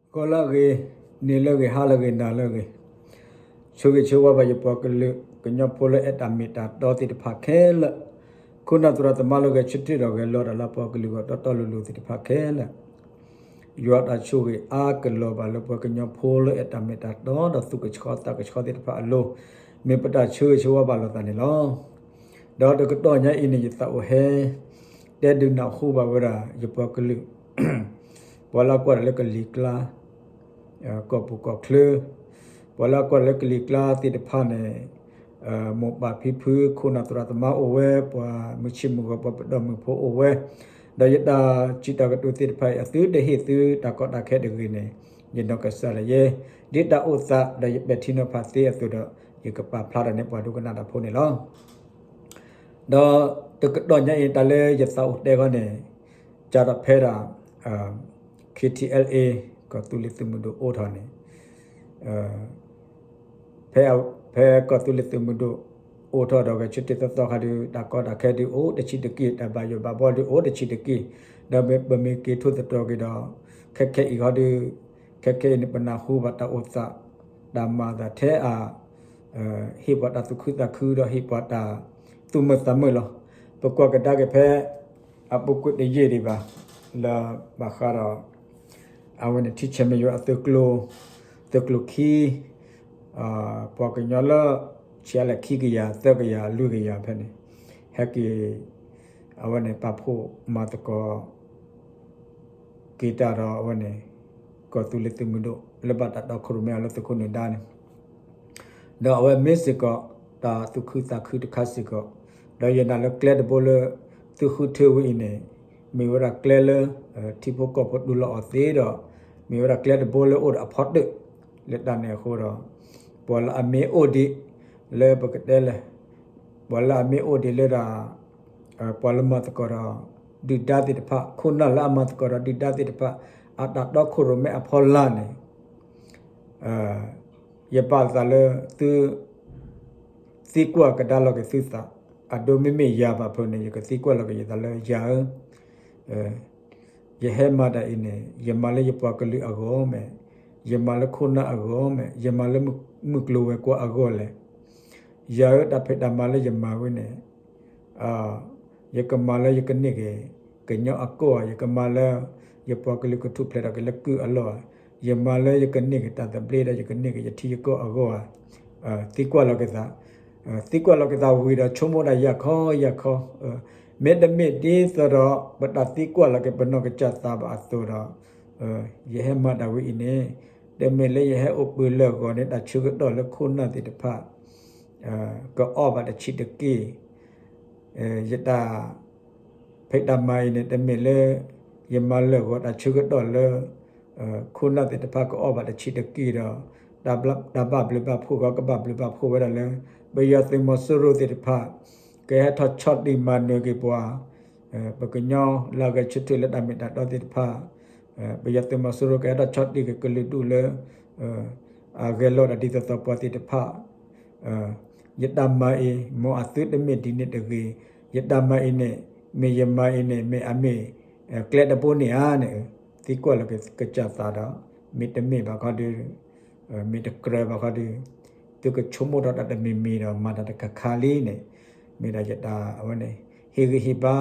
ဂီၤလၢအဂ့ၤ, နံၤလၢအဂ့ၤ, ဟါလၢအဂ့ၤ, နၤလၢအဂ့ၤ, ဆၢဂ့ၤဆၢဝါဘၣ်ယပှၤကလုာ်ကညီဖိလၢအဲၣ်တၢ်မ့ၢ်တၢ်တီသ့ၣ်တဖၣ်ခဲလၢာ်, ခိၣ်နၢ်သရၣ်သမါလၢဂဲၤဆၢထၢၣ်ဒီးဂဲၤလီၤတၢ်လၢပှၤကလုာ်ဂီၢ်တီတီလိၤလိၤသ့ၣ်တဖၣ်ခဲလၢာ် ယွၤတၢ်ဆိၣ်ဂ့ၤအါကလီၤဘၣ်လၢပှၤကညီဖိလၢအဲၣ်တၢ်မ့ၢ်တၢ်တီဒီးသူၣ်ကဆှီသးကဆှီသ့ၣ်တဖၣ်အလိၤ, မ့ၢ်ပတၢ်ဆၢဂ့ၤဆၢဝါဘၣ်လိာ်သးန့ၣ်လီၤ. ဒီးတကတီၢ်ညါအံၤန့ၣ် ယသးအိၣ်ဟဲ တဲဒုးနၢ်ဟူဘၣ်ဝဲဒၣ် ယပှၤကလုာ် ပှၤလၢအကွၢ်တၢ်လၢကလံၤကျါ ကီၢ်ပူၤကီၢ်ချၢ, ပှၤလၢအကွၢ်တၢ်လၢကလံၤကျါသ့ၣ်တဖၣ်န့ၣ်, မိၢ်ပၢ်ဖံဖု ခိၣ်နၢ်သရၣ်သမါအိၣ်ဝဲ, ပှၤမုၢ်ဆ့ၣ်မုၢ်ဂီၤ ပှၤပဒီမုၢ်ဖိအိၣ်ဝဲ, ဒီးယတၢ်စံးတၢ်ကတိၤသ့ၣ်တဖၣ်အံၤ အသုတဟ့ၣ်သုတၢ်ကီတၢ်ခဲတဂ့ၤန့ၣ်, ယနီၢ်ကစၢ်ဒၣ်ယဲ, ဒ်တၢ်အိၣ်သးဒီးယပဲာ်ထံနီၤဖးသ့အသိးဒီး ယကပာ်ဖျါထီၣ်န့ၢ်ပှၤဒိကနၣ်တၢ်ဖိန့ၣ်လီၤ. ဒီးတကတီၢ်ညါအံၤ တၢ်လၢယသးအိၣ်တဲခီန့ၣ်, ကၢ်ဒီးဖဲဒၣ် KTLA ကီၢ်သူလ့ၤသုးမုၢ်ဒိၣ်အိၣ်ထီၣ်န့ၣ်, ဖဲ ဖဲကီၢ်သူလ့ၤသုးမုၢ်ဒိၣ်အိၣ်ထီၣ်ဒီးဂဲၤဆၢထၢၣ်သီသီခါဒုး တၢ်ကီတၢ်ခဲဒုးအိၣ်တဆံးတက့ၢ်, တၢ်ဘၣ်ယိၣ်ဘၣ်ဘီဒုးအိၣ်တဆံးတက့ၢ်, ဒီးပမ့ၢ်က့ၤထိၣ်သတြီၤက့ၤဒီး ခဲခဲအံၤခီဒုး, ခဲခဲအံၤန့ၣ် ပနၢ်ဟူဘၣ်တၢ်အိၣ်သး တၢ်မၤအသးထဲအ ဟ့ၣ်ပှၤတၢ်သူၣ်ခုသးခုဒီးဟ့ၣ်ပှၤတၢ်သူၣ်မုာ်သးမုာ်လီၤ. ပကွၢ်ကဒါက့ၤဖဲ အပူၤကွံာ်တယံာ်ဒံးဘၣ် လၢဘၣ်ဃးဒီး အဝဲန့ၣ် ထံဆဲးမ့ၢ်ယိၤအသုးကျိၤ, သုးကျိၤခံ, ပှၤကညီလၢ ဆံးအါလဲၣ်ခံကယၤ သၢကယၤ လွံၢ်ကယၤဖဲန့ၣ် ဟဲက့ၤ အဝဲန့ၣ် ပာ်ဖှိၣ်မၤသကိး က့ၤတၢ်ဒီးအဝဲန့ၣ် ကီၢ်သူလ့ၤသုးမုၢ်ဒိၣ် လၢဘၣ်တၢ်တီခိၣ်ရိၣ်မဲအီၤလၢသုးခိၣ်နၢၤဒါန့ၣ်, ဒီးအဝဲမ့ၢ်စ့ၢ်ကီး တၢ်သူၣ်ခုသးခုတခါစ့ၢ်ကီး, ဒီးယနာ်လၢကျဲတဘိလၢ သုဃုထၢဝဲအံၤန့ၣ် မ့ၢ်ဝဲဒၣ်ကျဲလၢ ထံဖိကီၢ်ဖိတူၢ်လိာ်အီၤသ့ဒီး မ့ၢ်ဝဲဒၣ်ကျဲတဘိလၢအိၣ်ဒီးအဖီတၢၣ်, လၢတၢ်န့ၣ်အဃိဒီး ပှၤလၢအမ့ၢ်အိၣ်ဒံး လၢပကတဲလဲၣ် ပှၤလၢအမ့ၢ်အိၣ်ဒံးလၢဒၣ် ပှၤလၢမၤသကိးဒီး ဒုၣ်ဒါသ့ၣ်တဖၣ် ခိၣ်နၢ်လၢအမၤသကိးဒီးဒုၣ်ဒါသ့ၣ်တဖၣ် အတၢ်တီခိၣ်ရိၣ်မဲအဖီလာ်န့ၣ် ယပာ်သးလၢသု သံကွၢ်ကဒါလီၤက့ၤသုသး, အဒိမ့မ့ၢ်ယၤဘၣ်ဖုးန့ၣ် ယကသံကွၢ်လီၤက့ၤယသးလၢယၤဧၢ, ယဟဲမၤတၢ်အံၤန့ၣ် ယမၤလၢယပှၤကလုာ်အဂီၢ်မဲာ်, ယမၤလၢခိၣ်နၢ်အဂီၢ်မဲာ်, ယမၤလၢမုၢ်ကျိၤဝဲၤကွာ်အဂီၢ်လဲၣ်. ယၤဧၢ တၢ်ဖံးတၢ်မၤလၢယမၤဝဲန့ၣ် ယကမၤလၢယကန့ၢ်က့ၤ ကညီအကီၢ်ဧါ, ယကမၤလၢ ယပှၤကလုာ်ကထူၣ်ဖျဲးထီၣ်က့ၤလၢကုၢ်အလီၢ်ဧါ, ယမၤလၢယကန့ၢ်က့ၤတၢ်သဘျ့ဒီးယကန့ၢ်က့ၤယထံယကီၢ်အဂီၢ်ဧါ, သံကွၢ်လီၤက့ၤသး, သံကွၢ်လီၤက့ၤသးဝံၤဒီးဆိကမိၣ်ဒၣ်ယၤခီယၤခီ, မ့တမ့ၢ်ဒ်သိးဒီး ပတၢ်သံကွၢ်လီၤက့ၤပနီၢ်ကစၢ်သးဘၣ်အသိးဒီး ယဟဲမၤတၢ်ဝဲအံၤန့ၣ် တမ့ၢ်လၢယဟဲအိၣ်ပှဲၤလၢာ်ဂီၤန့ၣ် တၢ်ဆၢကတီၢ်လၢခိၣ်နၢ်သ့ၣ်တဖၣ် ကအီၣ်ဘၣ်တဆံးတက့ၢ်, ယတၢ် ဖံးတၢ်မၤအံၤန့ၣ် တမ့ၢ်လၢ ယမၤလၢာ်ဂီၤတၢ်ဆၢကတီၢ်လၢ ခိၣ်နၢ်သ့ၣ်တဖၣ်ကအီၣ်ဘၣ်တဆံးတက့ၢ်ဒီး တၢ်ဘၣ်ဘျုးဘၣ်ဖှိၣ်ဂီၤကဘၣ်ဘျုးဘၣ်ဖှိၣ်ဝဲဒၣ်လၢ ပယီၤသုးမီၤစိရိၤသ့ၣ်တဖၣ် ကဟဲထီၣ်ဆီၣ်တံၢ်မၤနၢၤက့ၤပှၤ ပကညီလၢအဂဲၤဆၢထၢၣ်လၢတၢ်မ့ၢ်တၢ်တီသ့ၣ်တဖၣ်, ပယီၤသုးမီၤစိရိၤကဟဲထီၣ်ဆီၣ်တံၢ်က့ၤကလုာ်ဒူၣ်လၢ အဂဲၤလီၤတၢ်ဒ်သိးသိးပှၤသ့ၣ်တဖၣ်, ယတၢ်မၤအံၤ မ်အသုတမ့ၢ်ဒ်န့ၣ်တဂ့ၤ, ယတၢ်မၤအံၤန့ၣ် မ့ၢ်ယမၤအံၤန့ၣ် မ့ၢ်အမ့ၢ် ကျဲတဘိန့ၣ်ဧါန့ၣ်, သံကွၢ်လီၤက့ၤကစၢ်သးဒီး မ့တမ့ၢ်ဘၣ်ခီဒီး မ့ၢ်တကြၢးဘၣ်ခီဒီး သုကဆိကမိၣ်ထီၣ်တၢ်တမံၤမံၤဒီးမၤတၢ်တခါခါလံန့ၣ်, မ့ၢ်ဒၣ်ယတၢ်အဝဲန့ၣ် ဟ့ၣ်ဂံၢ်ဟ့ၣ်ဘါ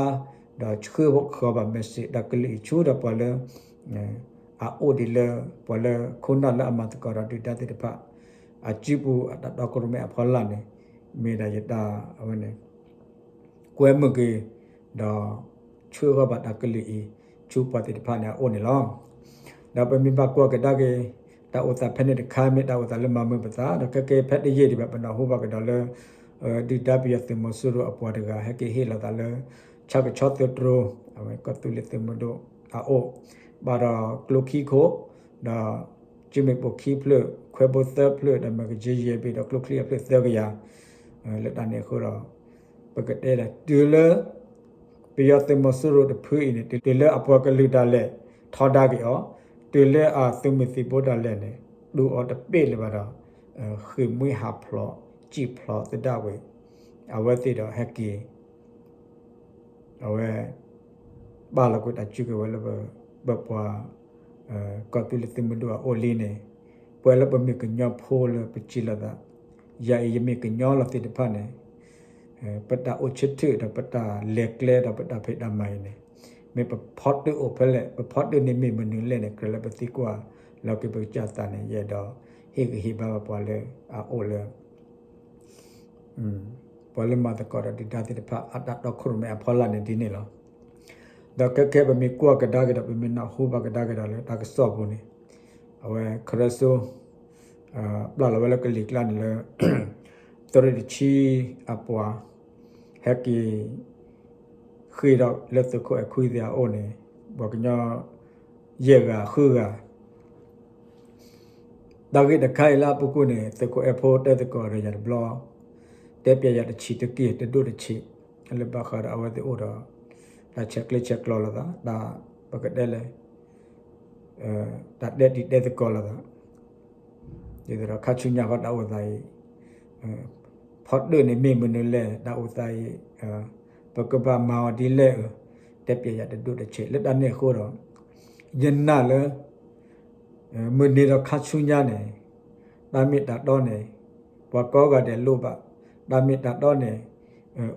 ဒီးဆှၢဃီၤဘၣ် message တၢ်ကလုၢ်အံၤဆူဒီးပှၤလၢ အအိၣ်ဒံးလၢ ပှၤလၢခိၣ်နၢ်လၢအမၤသကိးဒီးဒုၣ်ဒါသ့ၣ်တဖၣ် အစုပူၤအတၢ်တီခိၣ်ရိၣ်မဲအဖီလာ်န့ၣ်, မ့ၢ်ဒၣ်ယတၢ်အဝဲန့ၣ် ကွဲမုာ်က့ၤ ဒီးဆှၢဃီၤဘၣ်တၢ်ကလုၢ်အံၤ ဆူပှၤသ့ၣ်တဖၣ်န့ၣ်အအိၣ်န့ၣ်လီၤ. ဒီးပမ့ၢ်ဘၣ်ကွၢ်ကဒါက့ၤ တၢ်အိၣ်သးဖဲန့ၣ်တခါ မ့ၢ်တၢ်အိၣ်သးလၢမၤမုာ်ပသး ဒီးခဲက့ၤဖဲတယံာ်ဒံးဘၣ် ပနၢ်ဟူဘၣ်ကဒီးလၢ ဒုၣ်ဒါပယီၤသုးမီၤစိရိၤအပှၤတဂၤ ဟဲက့ၤဟ့ၣ်လီၤသးလၢ ဆၣ်ကဆီသုးတြိၤ အဝဲကီၢ်သူလ့ၤသုးမုၢ်ဒိၣ်အအိၣ် ဘၣ်ဒီးကျိခံခိၣ် ဒီး ကၠူမ့ၣ်ပိၢ်ခံဖျၢၣ် ခွဲဘိသၢဖျၢၣ် ဒီးမ့ၢ်ကယဲၢ်ယဲၢ်ဘ့ၣ်ဒီးကျိချံအဖျၢၣ်သၢကယၤ, လၢတၢ်န့ၣ်အဃိဒီး ပကတဲဒၣ်တုၤလၢ ပယီၤသုးမီၤစိရိၤတဖုအံၤန့ၣ် တုၤလၢအပှၤကလုာ်ဒၣ်လဲာ်ထီဒါက့ၤအီၤ, တုၤလၢအသုးမုၢ်သံၣ်ဘိဒၣ်လဲာ်န့ၣ် တူၢ်အီၤတဘ့ၣ်လၢၤဘၣ်ဒီး ဃ့ၢ်မှံဟးဖျိး စံၣ်ဖျိးသဒၣ်ဝဲ အဝဲသ့ၣ်ဒီးဟဲက့ၤ အဝဲ ပာ်လီၤကွံာ်တၢ်စုကဝဲၤလၢ ပပှၤ ကီၢ်သူလ့ၤသုးမုၢ်ဒိၣ်အအိၣ်လံန့ၣ်, ပှၤလၢပမ့ၢ်ကညီဖိလၢပစံးလိာ်သး, ယၤအံၤယမ့ၢ်ကညီလီၤသ့ၣ်တဖၣ်န့ၣ်, ပတၢ်အိၣ်ဆၢထၢၣ်ဒီးပတၢ်လဲၤကျဲဒီးပတၢ်ဖံးတၢ်မၤအံၤန့ၣ်, မ့ၢ်ပဖီတၢၣ်အိၣ်ဖဲလဲၣ်, ပဖီတၢၣ်န့ၣ်မ့ၢ်မနုၤလဲၣ်န့ၣ် ကြၢးလၢပသံကွၢ်လီၤက့ၤပကစၢ်သးန့ၣ် ယအဲၣ်ဒိးဟ့ၣ်ဂံၢ်ဟ့ၣ်ဘါပှၤလၢအအိၣ်လၢ ပှၤလၢမၤသကိးဒီးဒုၣ်ဒါသ့ၣ်တဖၣ် အတၢ်တီခိၣ်ရိၣ်မဲအဖီလာ်န့ၣ်ဒ်န့ၣ်လီၤ. ဒီးခဲခဲပမ့ၢ်ကွၢ်ကဒါက့ၤဒီး ပမ့ၢ်နၢ်ဟူဘၣ်ကဒါက့ၤဒီးလၢတၢ်ကစီၣ်ပူၤန့ၣ်, အဝဲခရၢစိ ပျၢ်လီၤဝဲလၢကလံၤကျါန့ၣ်လၢ သုးရ့ၣ်တဆံအပှၤ ဟဲက့ၤ ဃ့ၢ်ဒီးလၢသုးခိၣ်အဲၣ်ခွံသ့ၣ်အအိၣ်န့ၣ် ပှၤကညီ ယဲၢ်ဂၤဃုဂၤ တၢ်ဂ့ၢ်တခါအံၤလၢအပူၤကွံာ်န့ၣ် သုးခိၣ်အဲၣ်ဖိတဲသကိးဒီးယၤတဘျီ, တဲပျဲယၤတဆံးတက့ၢ် တဒိၣ်တဆံး, လၢဘၣ်ဃးဒီးအဝဲသ့ၣ်အိၣ်ဒီး တၢ်ဆဲးကျၢဆဲးကျိးလိာ်သး တၢ်ပကတဲလဲၣ် တၢ်တဲတံၤတဲသကိးလိာ်သး ဒ်သိးဒီးခါဆူညါဃီတၢ်အိၣ်သးအံၤ ဖီတၢၣ်န့ၣ်မ့ၢ်မနုၤလဲၣ် တၢ်အိၣ်သးအံၤ ပကဘၣ်မၤအီၤဒ်လဲၣ်ဧၢ, တဲပျဲယၤတဒိၣ်တဆံး လၢတၢ်န့ၣ်အဃိဒီး ယနာ်လၢ မုၢ်နံၤဒီးခါဆူညါန့ၣ် တၢ်မ့ၢ်တၢ်တီန့ၣ် ပှၤကိးဂၤဒဲးလိၣ်ဘၣ်, တၢ်မ့ၢ်တၢ်တီန့ၣ်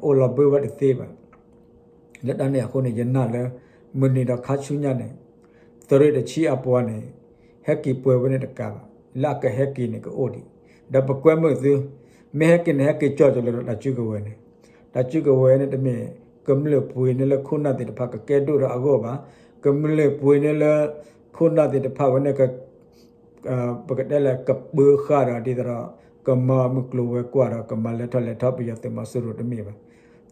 အိၣ်လီၤဘၢဝဲတသ့ဘၣ်. လၢတၢ်န့ၣ်အဃိန့ၣ် ယနာ်လၢ မုၢ်နံၤဒီးခါဆူညါန့ၣ် သုးရ့ၣ်တဆံအပှၤန့ၣ် ဟဲက့ၤပှဲၤဝဲန့ၣ်တကးဘၣ်, လၢအကဟဲက့ၤန့ၣ်ကအိၣ်ဒံး, ဒီးပကွဲမုာ်သု, မ့ၢ်ဟဲက့ၤန့ၣ် ဟဲက့ၤကၠီၣ်ကၠီၣ်လၢဒီးတၢ်စုကဝဲၤန့ၣ်, တၢ်စုကဝဲၤန့ၣ်တမ့ၢ် ကမျၢၢ်ပှ့ၤန့ၢ်လၢခိၣ်နၢ်သ့ၣ်တဖၣ်ကကဲဒိၣ်ဒီးအဂီၢ်ဘၣ်, ကမျၢၢ်ပှ့ၤန့ၢ်လၢ ခိၣ်နၢ်သ့ၣ်တဖၣ်ဝဲန့ၣ် ပကတဲလၢကပၢဃာ်ဒီးဒ်သိးဒီး ကမၤမုၢ်ကျိၤဝဲၤကွာ်ဒီး ကမၤလဲၤထီၣ်လဲၤထီၣ်ပယီၤသုးမီၤစိရိၤတမ့ၢ်ဘၣ်.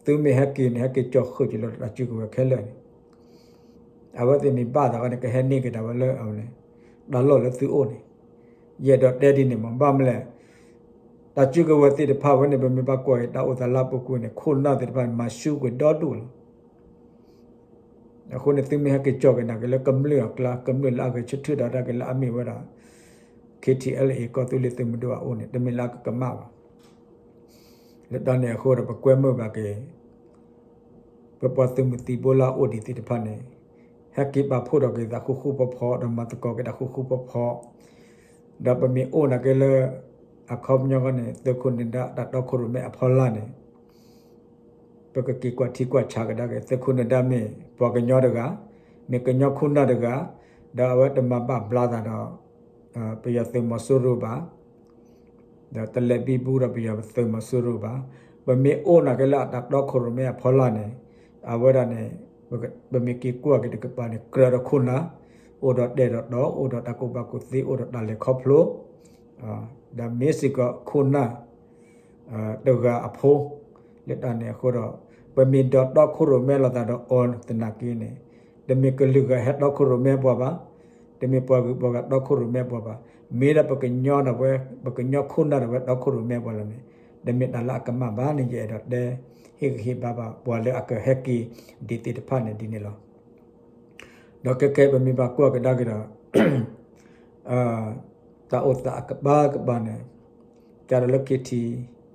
သုမ့ၢ်ဟဲက့ၤန့ၣ် ဟဲက့ၤကၠီၣ်ဃုာ်က့ၤလၢတၢ်စုကဝဲၤခဲလၢာ်န့ၣ် အဝဲသ့ၣ်မ့ၢ်ဘၣ်သးဝဲန့ၣ် ကဟဲန့ၢ်က့ၤဒၣ်ဝဲလၢအဝဲန့ၣ် တၢ်လီၢ်လၢသုအိၣ်န့ၣ်, ယအဲၣ်ဒိးတဲဒ်န့ၣ်မး ဘၣ်မနုၤလဲၣ် တၢ်စုကဝဲၤသ့ၣ်တဖၣ်ဝဲန့ၣ် ပမ့ၢ်ဘၣ်ကွၢ်က့ၤတၢ်အိၣ်သးလၢအပူၤကွံာ်န့ၣ် ခိၣ်နၢ်သ့ၣ်တဖၣ်န့ၣ် မၤဆူကွံာ်ဒီဒူၣ်လီၤ. အဃိန့ၣ် သုမ့ၢ်ဟဲက့ၤကၠီၣ်က့ၤနာ်က့ၤလၢကမျၢၢ်အကျါ ကမျၢၢ်လၢအဂဲၤဆၢထၢၣ်ဒီးတၢ်က့ၤလၢအမ့ၢ်ဝဲဒၣ် ခ့ထံအဲလ်အ့ ကီၢ်သူလ့ၤသုးမုၢ်ဒိၣ်အအိၣ်န့ၣ် တမ့ၢ်လၢအကကမၣ်ဘၣ်. လၢတၢ်န့ၣ်အဃိဒီး ပကွဲမုာ်ဘၣ်က့ၤ ပပှၤသုးမုၢ်သံၣ်ဘိလၢအအိၣ်ဒံးသ့ၣ်တဖၣ်န့ၣ် ဟဲက့ၤပာ်ဖှိၣ်ထီၣ်က့ၤသးဃူဃူဖိးဖိး ဒီးမၤသကိးက့ၤတၢ်ဃူဃူဖိးဖိး, ဒီးပမ့ၢ်အိၣ်နာ်က့ၤလၢ အခီပညီဃီန့ၣ် သုးခိၣ်နၢၤဒါတၢ်တီခိၣ်ရိၣ်မဲအဖီလာ်န့ၣ် ပကက့ၤကွၢ်ထံကွၢ်ဆးကဒါက့ၤ သုးခိၣ်နၢၤဒါမ့ၢ်ပှၤကညီတဂၤ, မ့ၢ်ကညီခိၣ်နၢ်တဂၤ, ဒီးအဝဲတမၤဘၣ်ဘျါသးဒီး ပယီၤသုးမီၤစိရိၤဘၣ်, ဒီးတလဲၤဘံဘူဒီးပယီၤသုးမီၤစိရိၤဘၣ်. ပမ့ၢ်အိၣ်နာ်က့ၤလၢအတၢ်တီခိၣ်ရိၣ်မဲအဖီလာ်န့ၣ် အဝဲဒၣ်န့ၣ် ပမ့ၢ်က့ၤကွၢ်က့ၤတကပၤန့ၣ် ကြၢးဒီးခိၣ်နၢ်, အိၣ်ဒီးတဲာ်ဒီးတီ, အိၣ်ဒီးတၢ်ကူၣ်ဘၣ်ကူၣ်သ့, အိၣ်ဒီးတၢ်လဲၤခီဖျိ, ဒီးမ့ၢ်စ့ၢ်ကီးခိၣ်နၢ် တဂၤအဖိ, လၢတၢ်န့ၣ်အဃိဒီး ပမ့ၢ်ဒိးတီခိၣ်ရိၣ်မဲလိာ်သးဒီးအီၤသနာ်က့န့ၣ် တမ့ၢ်ကလုာ်ဂၤဟဲတီခိၣ်ရိၣ်မဲပှၤဘၣ်, တမ့ၢ်ပှၤဂုၤပှၤဂၤတီခိၣ်ရိၣ်မဲပှၤဘၣ်, မ့ၢ်ဒၣ်ပကညီဒၣ်ဝဲ ပကညီခိၣ်နၢ်ဒၣ်ဝဲတီခိၣ်ရိၣ်မဲပှၤလီၤန့ၣ် တမ့ၢ်တၢ်လၢအကမၣ်ဘၣ်န့ၣ် ယအဲၣ်ဒိးတဲ ဟ့ၣ်ဂံၢ်ဟ့ၣ်ဘါဘၣ်ပှၤလၢအကဟဲက့ၤဒံးသ့ၣ်တဖၣ်န့ၣ်ဒ်န့ၣ်လီၤ. ဒီးခဲခဲပမ့ၢ်ဘၣ်ကွၢ်ကဒါက့ၤဒီး တၢ်အိၣ်သးအကပၤကပၤန့ၣ် ကဒီးလၢ ခ့ထံ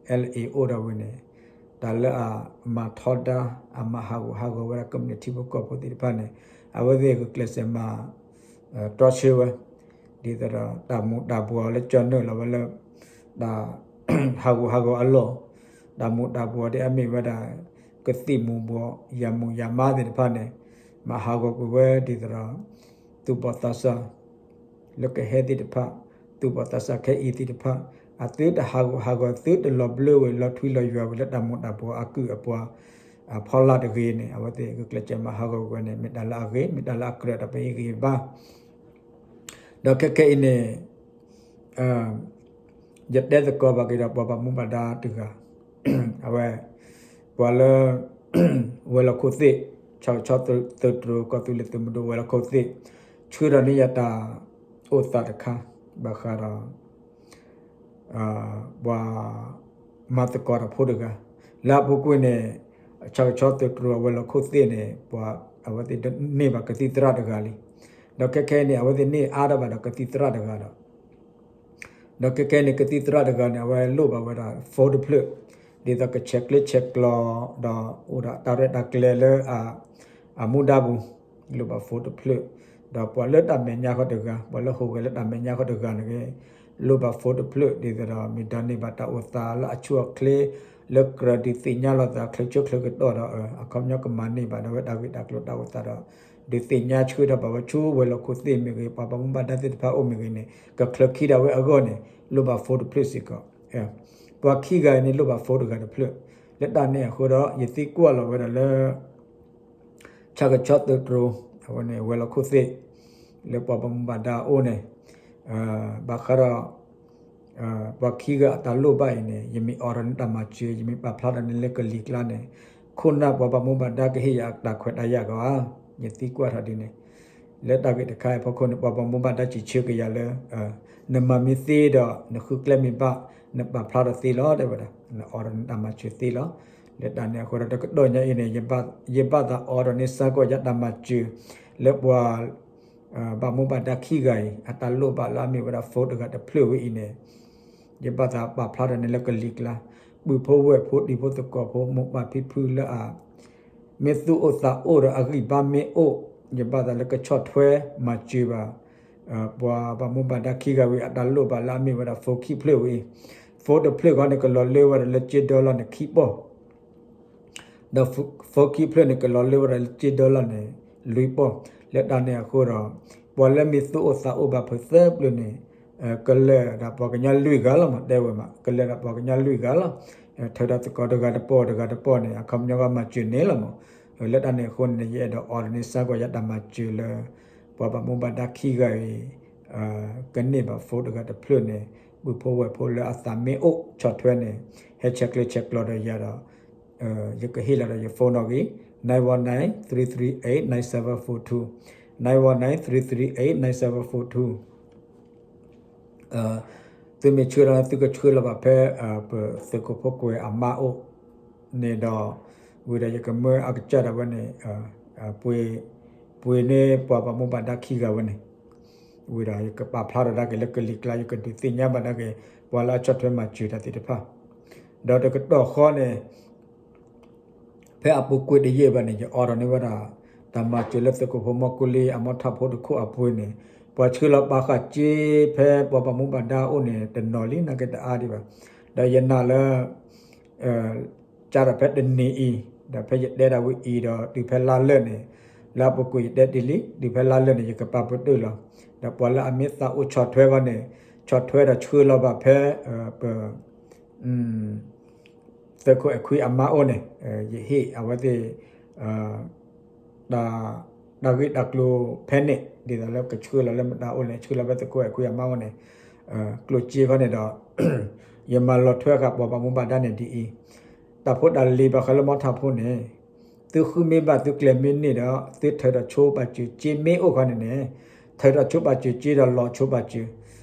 အဲလ်အ့ အိၣ်ဒီးဝဲန့ၣ် တၢ်လၢအမၤထီဒါ အမၤဟးဂူာ်ဟးဂီၤဝဲဒၣ်ကမျၢၢ်ထံဖိကီၢ်ဖိသ့ၣ်တဖၣ်န့ၣ် အဝဲသ့ၣ်ဂုာ်ကျဲးစၢးမၤ တြီဆၢဝဲ ဒ်သိးဒီးတၢ်မူၤတၢ်ဘှီးလၢကၠီနုာ်လီၤဝဲလၢ တၢ်ဟးဂူာ်ဟးဂီၤအလီၢ် တၢ်မူၤတၢ်ဘှီးဒ်အမ့ၢ်ဝဲဒၣ် ကသံၣ်မူၤဘှီး ယၤမူၤယၤမါသ့ၣ်တဖၣ်န့ၣ် မၤဟးဂီၤကွံာ်ဝဲဒ်သိးဒီး သူၣ်ဘီၣ်သးစၢ် လၢကဟဲသ့ၣ်တဖၣ် သူၣ်ဘီၣ်သးစၢ်ခဲအံၤသ့ၣ်တဖၣ် အသုတဟးဂူာ်ဟးဂီၤ သုတလီၤဘျၢဝဲ လီၤထွံလီၤယွၤဝဲလၢတၢ်မူၤတၢ်ဘှီးအကုၢ်အပှၤ အဖီလာ်တဂ့ၤန့ၣ် အဝဲသ့ၣ်ဂုာ်ကျဲးစၢးမၤဟးဂီၤကွံာ်ဝဲန့ၣ် မ့ၢ်တၢ်လၢအဂ့ၤ မ့ၢ်တၢ်လၢအကြၢးဒီးပဟ့ၣ်ဂံၢ်ဟ့ၣ်ဘါ ဒီးခဲခဲအံၤန့ၣ် ယတဲသကိးဘၣ်က့ၤဒီးပှၤဘၣ်မူဘၣ်ဒါတဂၤ အဝဲ ပှၤလၢ ဝဲၤလီၢ်ခိၣ်သ့ၣ် ဆၣ်ကဆီသုးတြိၤ ကီၢ်သူလ့ၤသုးမုၢ်ဒိၣ် ဝဲၤလီၢ်ခိၣ်သ့ၣ် ဆှၢဒီးန့ၢ်ယၤတၢ်အိၣ်သးတခါ ဘၣ်ဃးဒီး ပှၤ မၤသကိးတၢ်ဖိတဂၤ လၢအပူၤကွံာ်န့ၣ် ဆၣ်ကဆီသုးတြိၤအဝဲၤလီၢ်ခိၣ်သ့ၣ်န့ၣ် ပှၤအဝဲသ့ၣ်န့ၢ်ဘၣ်ကသံၣ်သရၣ်တဂၤလံ ဒီးခဲခဲအံၤန့ၣ် အဝဲသ့ၣ်န့ၢ်အါထီၣ်ဘၣ်ဒီးကသံၣ်သရၣ်တဂၤဒီး ဒီးခဲခဲအံၤန့ၣ် ကသံၣ်သရၣ်တဂၤန့ၣ် အဝဲလိၣ်ဘၣ်ဝဲဒၣ် phone တဖျၢၣ် ဒ်သိးကဆဲးကျၢဆဲးကျိး ဒီးအိၣ်ဒီးတၢ်ရဲၣ်တၢ်ကျဲၤလၢ အမူဒါပူၤ လိၣ်ဘၣ် phone တဖျၢၣ် ဒီးပှၤလၢတၢ်မဲာ်ညါဃီတဂၤ, ပှၤလၢဟူးဂဲၤလၢတၢ်မဲာ်ညါဃီတဂၤန့ၣ်ဂ့ၤ, လိၣ်ဘၣ် phone တဖျၢၣ် ဒ်သိးဒီး မ့ၢ်ဒိးန့ၢ်ဘၣ်တၢ်အိၣ်သးလၢအဆူၣ်အချ့, လၢကြၢးဒုးသ့ၣ်ညါလိာ်သး ချၢဆၢချၢကတီၢ်ဒီး အခီပညီကမၤန့ၢ်ဘၣ်ဒီးဝဲတၢ်ဂ့ၢ်တၢ်ကျိၤတၢ်အိၣ်သးဒီး ဒုးသ့ၣ်ညါဆှၢထီၣ်ဘၣ်ဝဲဆူဝဲၤလီၢ်ခိၣ်သ့ၣ်မ့ၢ်ဂ့ၤ, ပှၤဘၣ်မူဘၣ်ဒါသ့ၣ်တဖၣ်အိၣ်မ့ၢ်ဂ့ၤန့ၣ် ကချုးခံဒၣ်ဝဲအဂီၢ်န့ၣ် လိၣ်ဘၣ် phone တဖျၢၣ်စ့ၢ်ကီး. ပှၤခံဂၤအံၤန့ၣ် လိၣ်ဘၣ် phone တဂၤတဖျၢၣ်. လၢတၢ်န့ၣ်အဃိဒီး ယသံကွၢ်လီၤဝဲဒၣ်လၢ ဆၣ်ကဆီသုးတြိၤ အဝဲန့ၣ် ဝဲၤလီၢ်ခိၣ်သ့ၣ် လၢပှၤဘၣ်မူဘၣ်ဒါအအိၣ်န့ၣ် ဘၣ်ဃးဒီး ပှၤခံဂၤအတၢ်လိၣ်ဘၣ်အံၤန့ၣ် ယမ့ၢ်အိးထီၣ်န့ၢ်တၢ်မၤစၢၤ, ယမ့ၢ်ပာ်ဖျါထီၣ်န့ၢ်လၢကလံၤကျါန့ၣ် ခိၣ်နၢ်ပှၤဘၣ်မူဘၣ်ဒါကဟ့ၣ်ယၤအတၢ်ခွဲးတၢ်ယာ်ကီဧါ. ယသံကွၢ်ထီၣ်ဒ်န့ၣ် လၢတၢ်ဂ့ၢ်တခါအံၤအဖီခိၣ်န့ၣ် ပှၤဘၣ်မူဘၣ်ဒါစံးဆၢက့ၤယၤလၢ နမၤမ့ၢ်သ့ဒီး နဃုကျဲမ့ၢ်ဘၣ် နပာ်ဖျါထီၣ်သ့လီၤ တဲဝဲဒၣ်, နအိးထီၣ်န့ၢ်တၢ်မၤစၢၤသ့လီၤ. လၢတၢ်န့ၣ်အဃိဒီး တကတီၢ်ညါအံၤန့ၣ် ယဘၣ်သးအိးထီၣ်န့ၢ်စ့ၢ်ကီးယၤတၢ်မၤစၢၤ လၢပှၤ ဘၣ်မူဘၣ်ဒါခံဂၤအံၤ အတၢ်လိၣ်ဘၣ်လၢအမ့ၢ်ဝဲဒၣ် phone တဂၤတဖျၢၣ်ဝဲအံၤန့ၣ် ယဘၣ်သးပာ်ဖျါထီၣ်န့ၢ်လၢကလံၤကျါ ပုၢ်ဖိဝဲၢ်ဖိ တံၤဖိသကိးဖိ မိၢ်ပၢ်ဖံဖုလၢအ မ့ၢ်သူၣ်အိၣ်သးအိၣ်ဒီးအဂံၢ်ဘါမ့ၢ်အိၣ် ယဘၣ်သးလၢကဆီၣ်ထွဲမၤစၢၤဘၣ် ပှၤဘၣ်မူဘၣ်ဒါခံဂၤဝဲအတၢ်လိၣ်ဘၣ်လၢအမ့ၢ်ဝဲဒၣ် phone ခံဖျၢၣ်ဝဲအံၤ. phone တဖျၢၣ်ဃီန့ၣ် ကလီၤလၢဝဲဒၣ်လၢကၠ့ dollar န့ၣ် ခံပီၢ် ဒီး phone ခံဖျၢၣ်န့ၣ် ကလီၤလၢဝဲဒၣ်လၢကၠ့ dollar န့ၣ် လွံၢ်ပီၢ်. လၢတၢ်န့ၣ်အဃိဒီး ပှၤလၢမ့ၢ်သူၣ်အိၣ်သးအိၣ်ဘၣ်ဖုးသၢပျၢၤန့ၣ် ကလၢာ်ဒၣ်ပှၤကညီလွံၢ်ဂၤလီၤမး တဲဝဲမး ကလၢာ်ဒၣ်ပှၤကညီလွံၢ်ဂၤလီၤ. ထုးဒီးသကိးတဂၤတပီၢ်တဂၤတပီၢ်န့ၣ် အခီပညီကမၤစၢၤန့ၣ်လီၤမး. လၢတၢ်န့ၣ်အဃိန့ၣ် ယအဲၣ်ဒိးအိးထီၣ်န့ၢ်စ့ၢ်ကီးယၤတၢ်မၤစၢၤလၢ ပှၤဘၣ်မူဘၣ်ဒါခံဂၤအံၤ ကန့ၢ်ဘၣ် phone တဂၤတဖျၢၣ်န့ၣ် ပုၢ်ဖိဝဲၢ်ဖိလၢအသးမ့ၢ်အိၣ်ဆီၣ်ထွဲန့ၣ် ဟဲဆဲးကျၢဆဲးကျိးဒီးယၤဒီး ယကဟ့ၣ်လီၤဒီးယ phone နီၣ်ဂံၢ် nine one nine three three eight nine seven four two, nine one nine three three eight nine seven four two. သုမ့ၢ်ဆှၢလီၤန့ၣ် သုကဆှၢလီၤဘၣ်ဖဲ ပသုးခိၣ်ဖိကွဲၤအမါအိၣ်န့ၣ်ဒီး ဝံၤဒီးယကမၢအကစၢ်ဒၣ်ဝဲန့ၣ် ပှ့ၤန့ၢ်ပှၤဘၣ်မူဘၣ်ဒါခံဂၤဝဲန့ၣ် ဝံၤဒီးယကပာ်ဖျါထီၣ်ဒၣ်က့ၤလၢကလံၤကျါ ယကဒုးသ့ၣ်ညါဘၣ်ဒၣ်က့ၤ ပှၤလၢအဆီၣ်ထွဲမၤစၢၤတၢ်သ့ၣ်တဖၣ် ဒီးတကတီၢ်ဃီန့ၣ် ဖဲအပူၤကွံာ်တယံာ်ဘၣ်န့ၣ် ယအိးထီၣ်န့ၢ်ဝဲဒၣ် တၢ်မၤစၢၤလၢသုးခိၣ်ဖိမီၢ်ကူလံ အမီထၣ်ဖိတခိၣ်အပူၤန့ၣ် ပှၤဆှၢလီၤပာ်ဃာ်စ့ဖဲပှၤဘၣ်မူဘၣ်ဒါအအိၣ်န့ၣ် တနီၤလံ နာ်က့တအါဒံးဘၣ်. ဒီးယနာ်လၢ ကၢ်ဒီးဖဲတနံၤအံၤ ဒီးဖဲယတဲဒၣ်ဝဲအံၤဒီး တုၤဖဲလါလၢာ်န့ၣ် လၢအပူၤကွံာ်ယတဲတ့ၢ်လံ တုၤဖဲလါလၢာ်န့ၣ် ယကပာ်ပတုာ်လီၤ. ဒီးပှၤလၢအမ့ၢ်သးအိၣ်ဆီၣ်ထွဲဃီန့ၣ် ဆီၣ်ထွဲဒီးဆှၢလီၤဘၣ်ဖဲ ပ သုးခိၣ်အဲၣ်ခွံအမါအိၣ်န့ၣ် ယဟ့ၣ်အဝဲသ့ၣ် တၢ်ဂ့ၢ်တၢ်ကျိၤဖဲန့ၣ် ဒ်သိးလၢကဆှၢလီၤလၢမတၤအိၣ်လဲၣ် ဆှၢလီၤဖဲသုးခိၣ်အဲၣ်ခွံအမါအိၣ်န့ၣ် ကျိၣ်စ့ခီန့ၣ်ဒီး ယမၤလီၤထွဲဃာ်ပှၤဘၣ်မူဘၣ်ဒါန့ၣ်ဒ်အံၤ, တၢ်ဖိတၢ်လံၤဘၣ်ဃးလၢမီထၣ်ဖိန့ၣ် သုဃုမ့ၢ်ဘၣ်သုကျဲၤမ့ၢ်န့ၢ်ဒီး သုထုးထီၣ်ဆိပာ်စၢၤ စ့မ့ၢ်အိၣ်ခီန့ၣ်န့ၣ် ထုးထီၣ်ဆိပာ်စၢၤစ့ဒီးလီၤဆိပာ်စၢၤ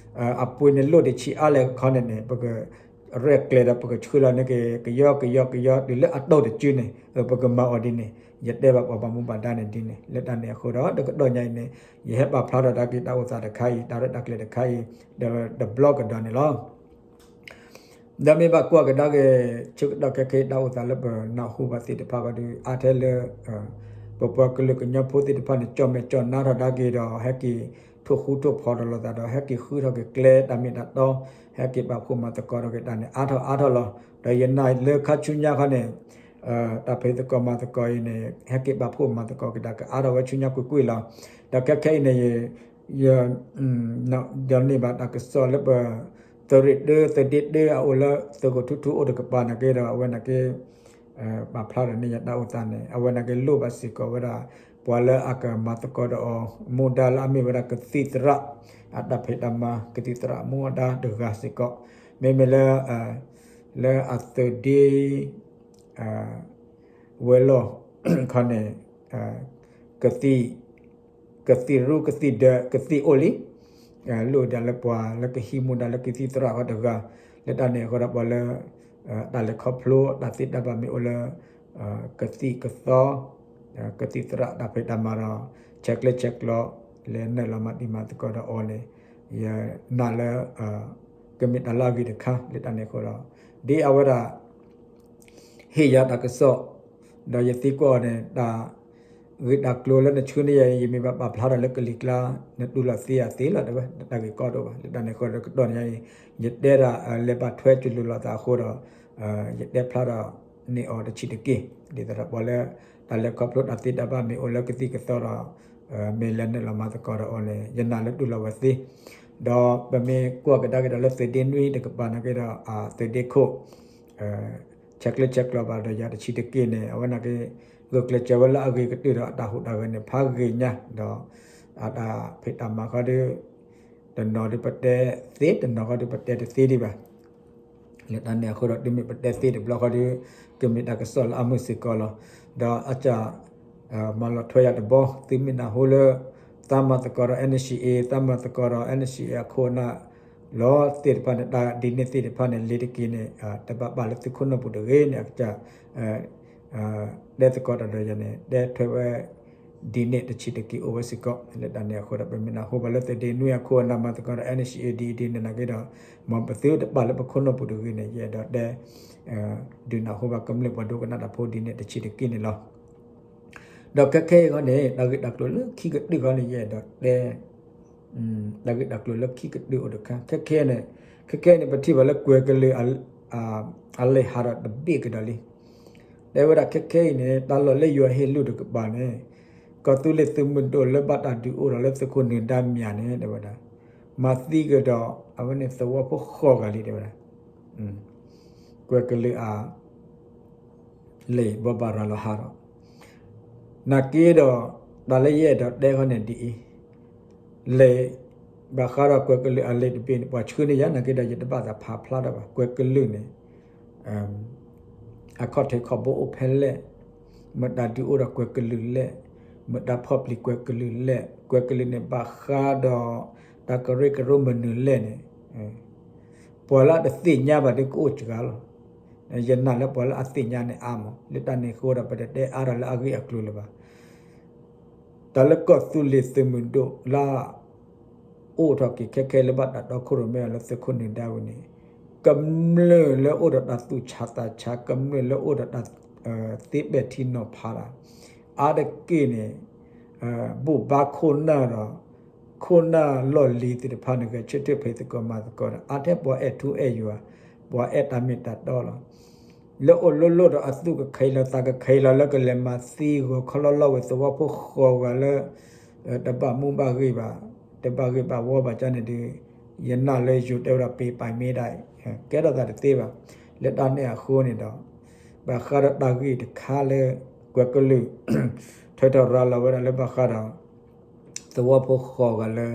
အပှ့ၤန့ၣ်လိၣ်တဆံးအါလဲၣ်ခီန့ၣ်န့ၣ် ပကရဲၣ်ကျဲၤဒီးပကဆှၢလီၤန့ၢ်က့ၤ ကယီကယီကယီတုၤလၢအတီၢ်တစုန့ၣ် ပကမၤအီၤဒ်န့ၣ် ယတဲဘၣ်ပှၤဘၣ်မူဘၣ်ဒါန့ၣ်ဒ်န့ၣ် လၢတၢ်န့ၣ်အဃိဒီး တကတီၢ်ညါအံၤန့ၣ် ယဟဲပာ်ဖျါထီၣ်ဒၣ်က့ၤတၢ်အိၣ်သးတခါအံၤ တၢ်ရဲၣ်တၢ်ကျဲၤတခါအံၤ ဒီးတဘျီကဒီးန့ၣ်လီၤ. ဒီးမ့ၢ်ဘၣ်ကွၢ်ကဒါက့ၤ ဆၢကတီၢ်ခဲခဲအံၤတၢ်အိၣ်သးလၢပနၢ်ဟူဘၣ်သ့ၣ်တဖၣ်ဃီဒီး အါထဲလၢ ပပှၤကလုာ်ကညီဖိသ့ၣ်တဖၣ်န့ၣ် ကၠီၣ်မဲာ်ကၠီၣ်နါထီၣ်ဒၣ်က့ၤဒီး ဟဲက့ၤထိၣ်ဃူထိၣ်ဖိးဒီးလိာ်သးဒီး ဟဲက့ၤဃုထီၣ်က့ၤကျဲတၢ်မ့ၢ်တၢ်တီ ဟဲက့ၤပာ်ဖှိၣ်မၤသကိးထီၣ်က့ၤတၢ်န့ၣ် အါထီၣ်အါထီၣ်လီၤ. ဒီးယနာ်လၢခါဆူညါခီန့ၣ် တၢ်ဖံးသကိးမၤသကိးအံၤန့ၣ် ဟဲက့ၤပာ်ဖှိၣ်မၤသကိးက့ၤတၢ်ကအါထီၣ်ဝဲဆူညါကွ့ၢ်ကွ့ၢ်လီၤ. ဒီးခဲခဲအံၤန့ၣ် ယ ဒီးန့ၢ်ဘၣ်တၢ်ကစီၣ်လၢပ သုးရ့ၣ်တၢ သုးဒ့တၢအအိၣ်လၢ သုးခိၣ်ထူထူအိၣ်တကပၤနာ်က့ဒီး အဝဲနာ်က့ ပာ်ဖျါထီၣ်န့ၢ်ယတၢ်အိၣ်သးန့ၣ် အဝဲနာ်က့လိၣ်ဘၣ်စ့ၢ်ကီးဝဲဒၣ် ပှၤလၢအကမၤသကိးဒီးအီၤ မူဒါလၢအမ့ၢ်ဝဲဒၣ်ကသံၣ်သရၣ် အတၢ်ဖံးတၢ်မၤ ကသံၣ်သရၣ်မူဒါတဂၤစ့ၢ်ကီး မ့မ့ၢ်လၢ လၢအသုးဒ့ ဝဲၤလီၢ်ခီန့ၣ် ကသံၣ် ကသံၣ်ရူကသံၣ်ဒၢး ကသံၣ်အိၣ်လံ လိၣ်ဒၣ်လၢပှၤလၢကဟံးမူဒါလၢကသံၣ်သရၣ်ဃီတဂၤ လၢတၢ်န့ၣ်အဃိဒီးပှၤလၢ တၢ်လဲၤခီဖျိတၢ်သ့တၢ်ဘၣ်မ့ၢ်အိၣ်လၢ ကသံၣ်ကသီ ကသံၣ်သရၣ်တၢ်ဖံးတၢ်မၤဒီး ဆဲးကျၢဆဲးကျိး လဲၤနုာ်လီၤမၤတံၤမၤသကိးဒီးအီၤန့ၣ် ယနာ်လၢ ကမ့ၢ်တၢ်လၢအဂ့ၤတခါ လၢတၢ်န့ၣ်အဃိဒီး ဒ်အဝဲဒၣ် ဟ့ၣ်ယၤတၢ်ကစီၣ် ဒီးယသံကွၢ်အီၤန့ၣ် တၢ် ဂ့ၢ်တၢ်ကျိၤလၢနဆှၢန့ၢ်ယၤအံၤ ယမ့ၢ်ဘၣ်ပာ်ဖျါထီၣ်လၢကလံၤကျါ နတူၢ်လိာ်သ့ယၤသ့လီၤ တဲဝဲ တၢ်ဂ့ၢ်ကီတအိၣ်ဘၣ်. လၢတၢ်န့ၣ်အဃိဒီးကတီၢ်န့ၣ်ယၤအံၤ ယတဲဒၣ် လဲၤဘၣ်ထွဲကလိၤလိာ်သးအဃိဒီး ယတဲဖျါထီၣ်န့ၢ်အီၤတဆံးတက့ၢ်. ဒ်သိးဒီးပှၤလၢ တၢ်လဲၤခီဖျိတၢ်သ့တၢ်ဘၣ်မ့ၢ်အိၣ်လၢကသံၣ်ကသီဒီး မ့ၢ်လဲၤနုာ်လီၤမၤသကိးဒီးအီၤန့ၣ် ယနာ်လၢတူၢ်လိာ်ဝဲသ့ ဒီးပမ့ၢ်ကွၢ်ကဒါက့ၤဒီးလၢသုးဒ့နွံတကပၤနာ်က့ဒီး သုးဒ့ခိၣ် ဆဲးကျၢဆဲးကျိးဘၣ်ဒီးယၤတဆံးတက့ၢ်န့ၣ် အဝဲနာ်က့ ဂုာ်ကျဲးစၢးဝဲလၢအဂ့ၤကတၢၢ်ဒီးအတၢ်ဟူးတၢ်ဂဲၤန့ၣ် ဖးဂ့ၤညါဒီး အတၢ်ဖံးတၢ်မၤဃီဒီး တနီၤဒီးပတဲသ့ တနီၤဃီဒီးပတဲတသ့ဒံးဘၣ်. လၢတၢ်န့ၣ်အဃိဒီး တုၤမ့ၢ်ပတဲသ့တဘျီဃီဒီး ကမ့ၢ်တၢ်ကစီၣ်လၢအမုာ်စ့ၢ်ကီးလီၤ. ဒီးအကစၢ် မၤလီၤထွဲယၤတဘျီ သုမ့ၢ်နၢ်ဟူလၢ သးမၤသကိးဒီး N C A သးမၤသကိးဒီး N C A အခိၣ်အနၢ် လီၤသ့ၣ်တဖၣ်န့ၣ် တၢ်ဒ်န့ၣ်သ့ၣ်တဖၣ်န့ၣ် လ့ၤတက့ၤန့ၣ် တဘၣ်ပာ်လၢသုခိၣ်နူာ်ပူၤတဂ့ၤန့ၣ် အကစၢ် တဲသကိးတၢ်ဒီးယၤန့ၣ် တဲထွဲဝဲ ဒ်န့ၣ်တဆံးတက့ၢ်အိၣ်ဝဲစ့ၢ်ကီး. လၢတၢ်န့ၣ်အဃိဒီး ပမ့ၢ်နၢ်ဟူဘၣ်လၢသုးဒ့နွံအခိၣ်အနၢ်မၤသကိးဒီး N C A ဒ်အံၤဒ်န့ၣ်နာ်က့ဒီး မ်ပသုတပာ်လၢပခိၣ်နူာ်ပူၤတဂ့ၤန့ၣ် ယအဲၣ်ဒိးတဲ ဒုးနၢ်ဟူဘၣ်ကမျၢၢ်ပှၤဒိကနၣ်တၢ်ဖိဒ်န့ၣ်တဆံးတက့ၢ်န့ၣ်လီၤ. ဒီးခဲခဲအံၤဃီန့ၣ် တၢ်ဂ့ၢ်တၢ်ကျိၤလၢခံကတၢၢ်ဃီန့ၣ် ယအဲၣ်ဒိးတဲ တၢ်ဂ့ၢ်တၢ်ကျိၤလၢခံကတၢၢ်အိၣ်တခါ ခဲခဲန့ၣ် ခဲခဲန့ၣ် ပထံၣ်ဘၣ်လၢကွဲၤကလုာ် အလဲၤဟးဒီးတဘ့ၣ်ကဒီးလံ. တဲဝဲဒၣ်ခဲခဲအံၤန့ၣ် တၢ်လီၢ်လၢယွၤဟ့ၣ်လူၢ်တကပၤန့ၣ် ကီၢ်သူလ့ၤသုးမုၢ်ဒိၣ်လၢဘၣ်တၢ်ဒုးအိၣ်ဒီးလၢသုးခိၣ်နၢၤဒါမၠးန့ၣ် တဲဝဲဒၣ် မၤသံကဒီး အဝဲန့ၣ်သဝီဖိဃိးဂၤလံ တဲဝဲဒၣ် ကွဲၤကလုာ်အ လဲၤဘိးဘၣ်ရၤလီၤဟးဒီး နာ်က့ဒီး တၢ်လၢယအဲၣ်ဒိးတဲဃီန့ၣ်ဒ်အံၤ, လဲၤ ဘၣ်ဃးဒီးကွဲၤကလုာ်အလဲၤတဘ့ၣ်န့ၣ် ပှၤဆှၢန့ၢ်ယၤနာ်က့ဒီး ယတဘၣ်သးဖးဖျါတၢ်ဘၣ်. ကွဲၤကလုာ်န့ၣ် အခီၣ်ထံးခီၣ်ဘိအိၣ်ဖဲလဲၣ်, မတၤဒုးအိၣ်ဒီးကွဲၤကလုာ်လဲၣ်, မတၤဖီၣ်ပျံၤကွဲၤကလုာ်လဲၣ်, ကွဲၤကလုာ်န့ၣ်ဘၣ်ဃးဒီး တၢ်ကရၢကရိမနုၤလဲၣ်န့ၣ် ပှၤလၢအတသ့ၣ်ညါဘၣ်ဒီးကအိၣ်စှၤလီၤ. ယနာ်လၢပှၤလၢအသ့ၣ်ညါန့ၣ်အါမး, လၢတၢ်န့ၣ်အဃိဒီး ပတတဲအါထီၣ်လၢအဂ့ၢ်အကျိၤလၢၤဘၣ်. တၢ်လၢကီၢ်သူလ့ၤသုးမုၢ်ဒိၣ်လၢ အိၣ်ထီၣ်က့ၤခဲခဲလၢဘၣ်တၢ်တီခိၣ်ရိၣ်မဲအီၤလၢသုးခိၣ်နၢၤဒါဝဲန့ၣ် ကမျၢၢ်လၢအိၣ်ဒီးတၢ်သူၣ်ဆးသးဆး, ကမျၢၢ်လၢအိၣ်ဒီးတၢ်သ့ပဲာ်ထံနီၤဖးတၢ် အါတက့ၢ်န့ၣ် ဘိးဘၣ်ခိၣ်နၢ်ဒီး ခိၣ်နၢ်လီၢ်လံၤသ့ၣ်တဖၣ်န့ၣ် ဂဲၤဆၢထၢၣ်ဖံးသကိးမၤသကိးဒီး အါထဲပှၤအဲၣ်ထူအဲၣ်ယွၤ, ပှၤအဲၣ်တၢ်မ့ၢ်တၢ်တီလီၤ. လၢအိၣ်လိၣ်လိၣ်ဒီးအသူၣ်ကခဲလၢာ်သးကခဲလၢာ်လၢကလဲၤမၤသံဂီၤခီလီၤလီၤဝဲသဝီဖိဃိးဂၤလၢ တဘၣ်မူဘၣ်ဂ့ၤဘၣ်, တဘၣ်ဂ့ၤဘၣ်ဝီဘၣ်ကန့ၣ်ဒီး ယနာ်လၢယိၤတဲဝဲဒၣ်ပ့ၤပာ်မ့ၢ်ဒၣ် ကဲထီၣ်သးတသ့ဘၣ်. လၢတၢ်န့ၣ်အဃိန့ၣ်ဒီး ဘၣ်ဃးဒီးတၢ်ဂ့ၢ်တခါလၢ ကွဲၤကလုာ် ထုးထီၣ်ရၤလီၤဝဲဒၣ်လၢဘၣ်ဃးဒီး သဝီဖိဃိးဂၤလၢ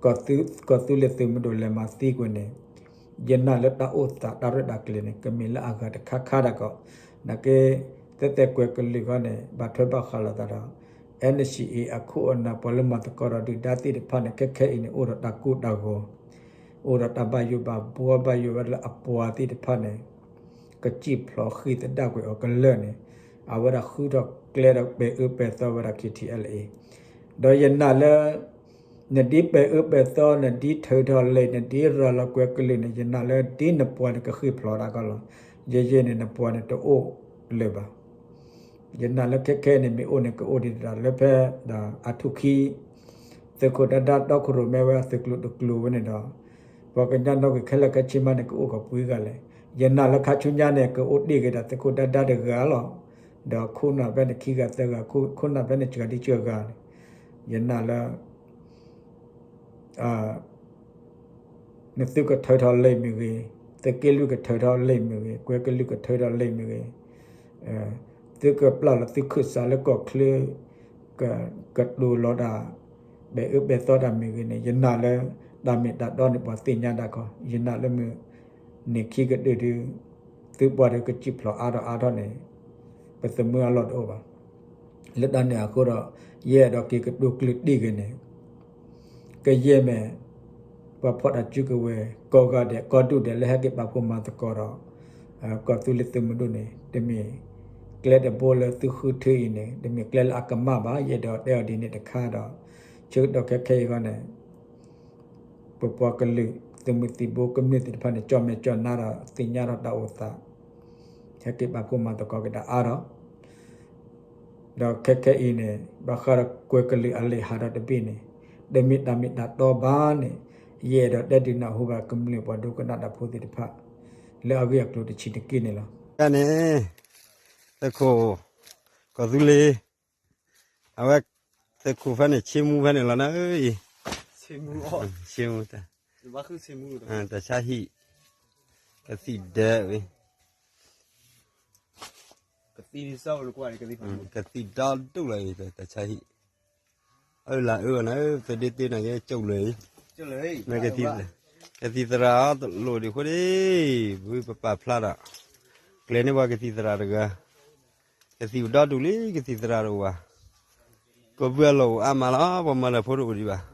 ကီၢ်သူလ့ၤသုးမုၢ်ဒိၣ်လဲၤမၤသံကွံာ်န့ၣ် ယနာ်လၢတၢ်အိၣ်သးတၢ်ရဲၣ်တၢ်ကျဲၤန့ၣ် ကမ့ၢ်လၢအဂၤတခါခါဒၣ်ကီး, နာ်က့ သဲသဲကွဲၤကလုာ်ဃီန့ၣ် ဘၣ်ထွဲဘၣ်ဃးလိာ်သးဒီး NCA အခိၣ်အနၢ် ပှၤလၢမၤသကိးဒီးဒုၣ်ဒါသ့ၣ်တဖၣ်န့ၣ် ခဲခဲအံၤန့ၣ် အိၣ်ဒီးတၢ်ကိၢ်တၢ်ဂီၤ, အိၣ်ဒီးတၢ်ဘၣ်ယိၣ်ဘၣ်ဘှီဘၣ်ယိၣ်ဝဲဒၣ်လၢအပှၤသ့ၣ်တဖၣ်န့ၣ် ကစံၣ်ဖျိးဃံသဒၣ်ကွံာ်အီၤကလၢာ်န့ၣ် အဝဲဒၣ်ဃုထီၣ်ကျဲဒီးပဲာ်အၢပဲာ်သီဝဲဒၣ် KTLA ဒီးယနာ်လၢ နဒ်ပဲာ်အၢပဲာ်သီ နဒ်ထုးထီၣ်လံာ် နဒ်ရၤလီၤကွဲၤကလုာ်န့ၣ် ယနာ်လၢဒ်နပှၤန့ၣ်ကဃ့ၢ်ဖျိးတၢ်ကီလီၤ. ယဲယဲန့ၣ် နပှၤန့ၣ်တအိၣ်လၢၤဘၣ်. ယနာ်လၢခဲခဲန့ၣ် မ့ၢ်အိၣ်န့ၣ် ကအိၣ်ဒံးတၢ်လၢဖဲ အထူၣ်ခံ သုးခိၣ်ဒါဒါတီခိၣ်ရိၣ်မဲဝဲအသုးကျိၤတကျိၤဝဲန့ၣ်ဒီး ပှၤကညီနီၣ်ဂံၢ်ခဲလၢာ်ခဲဆ့မးန့ၣ် ကအိၣ်ကပှ့ၤဂၤလဲၣ်. ယနာ်လၢခါဆူညါန့ၣ် ကအိၣ်တ့ၢ်က့ၤဒၣ်သုးခိၣ်ဒါဒါတဂၤလီၤ. ဒီးခိၣ်နၢ်ဖဲန့ၣ်ခံဂၤသၢဂၤ, ခိၣ်နၢ်ဖဲန့ၣ်စှၤဒံးစှၤဂၤန့ၣ် ယနာ်လၢ နသုကထုးထီၣ်လံာ်မ့ၢ်ဂ့ၤ, သုးက့လွံၢ်ကထုးထီၣ်လံာ်မ့ၢ်ဂ့ၤ, ကွဲၤကလုာ်ကထုးထီၣ်လံာ်မ့ၢ်ဂ့ၤ, သုကပျၢ်လီၤသုခၢၣ်စးလၢကီၢ်ချၢ ကတိၤလီၤတၢ် ပဲာ်အၢပဲာ်သီတၢ်မ့ၢ်ဂ့ၤန့ၣ် ယနာ်လၢ တၢ်မ့ၢ်တၢ်တီန့ၣ် ပှၤသ့ၣ်ညါတၢ်ခီ, ယနာ်လၢမုၢ်နံၤခံကတၢၢ်ဒီး သုပှၤဒီးကစံၣ်ဖျိးအါထီၣ်အါထီၣ်န့ၣ် ပသမၢအလီၢ်တအိၣ်ဘၣ်. လၢတၢ်န့ၣ်အဃိဒီး ယအဲၣ်ဒိးက့ၤကတိၤကျၢၢ်တံၢ်ဂ့ၤန့ၣ် ကယဲၢ်မ့ၢ် ပှၤဖီၣ်တၢ်စုကဝဲၤ ကိးဂၤဒဲး ကိးဒူၣ်ဒဲးလၢဟဲက့ၤပာ်ဖှိၣ်မၤသကိးဒီး ကီၢ်သူလ့ၤသုးမုၢ်ဒိၣ်န့ၣ် တမ့ၢ်ကျဲတဘိလၢသုဃုထၢအံၤန့ၣ် တမ့ၢ်ကျဲလၢအကမၣ်ဘၣ်. ယအဲၣ်ဒိးတဲအီၤဒ်န့ၣ်တခါဒီး ဆၢကတီၢ်ခဲခဲအံၤဃီန့ၣ် ပပှၤကလုာ်သုးမုၢ်သံၣ်ဘိကမျၢၢ်သ့ၣ်တဖၣ်န့ၣ် ကၠီၣ်မဲာ်ကၠီၣ်နါဒီးသ့ၣ်ညါထီၣ်တၢ်အိၣ်သး ဟဲက့ၤပာ်ဖှိၣ်မၤသကိးက့ၤတၢ်အါထီၣ် ဒီးခဲခဲအံၤန့ၣ် ဘၣ်ဃးဒီးကွဲၤကလုာ်အလံာ်ဟးဒီးတဘ့ၣ်န့ၣ် တမ့ၢ်တၢ်မ့ၢ်တၢ်တီဘၣ်န့ၣ် ယအဲၣ်ဒိးတဲဒုးနၢ်ဟူဘၣ်ကမျၢၢ်ပှၤဒိကနၣ်တၢ်ဖိသ့ၣ်တဖၣ် လၢအဂ့ၢ်အကျိၤတဆံးတက့ၢ်န့ၣ်လီၤ. န့ၣ် သုးခိၣ် ကီၢ်သူလ့ၤ အဝဲ သုးခိၣ်ဖဲန့ၣ် ဆ့မူဖဲန့ၣ်လီၤနၤဧၢအံၤ ဆ့မူ တၢ်ဆါဟံၣ် ကသံၣ်ဒၢဝံၤ ကသံၣ်ဒီဒူၣ်လီၤအံၤ တၢ်ဆါဟံၣ် အၢလၢအၢနၤ သုဒ့တ့နၤက့ၤ ကၠိၣ်လၢာ်အံၤ ကသံၣ်သရၣ်အီၤတလိၣ်ဒံးဃိဒံး ဘုပပာ်ဖျါဒီး ကျဲၤန့ၢ်ပှၤကသံၣ်သရၣ်တဂၤ ကသံၣ်အိၣ်ဒီဒူၣ်လံ ကသံၣ်သရၣ်တအိၣ်ဘၣ် ကဘုအလီၢ်အိၣ်အါမးလီၤ ပှၤမၤလၢဖိတအိၣ်ဒံးဘၣ်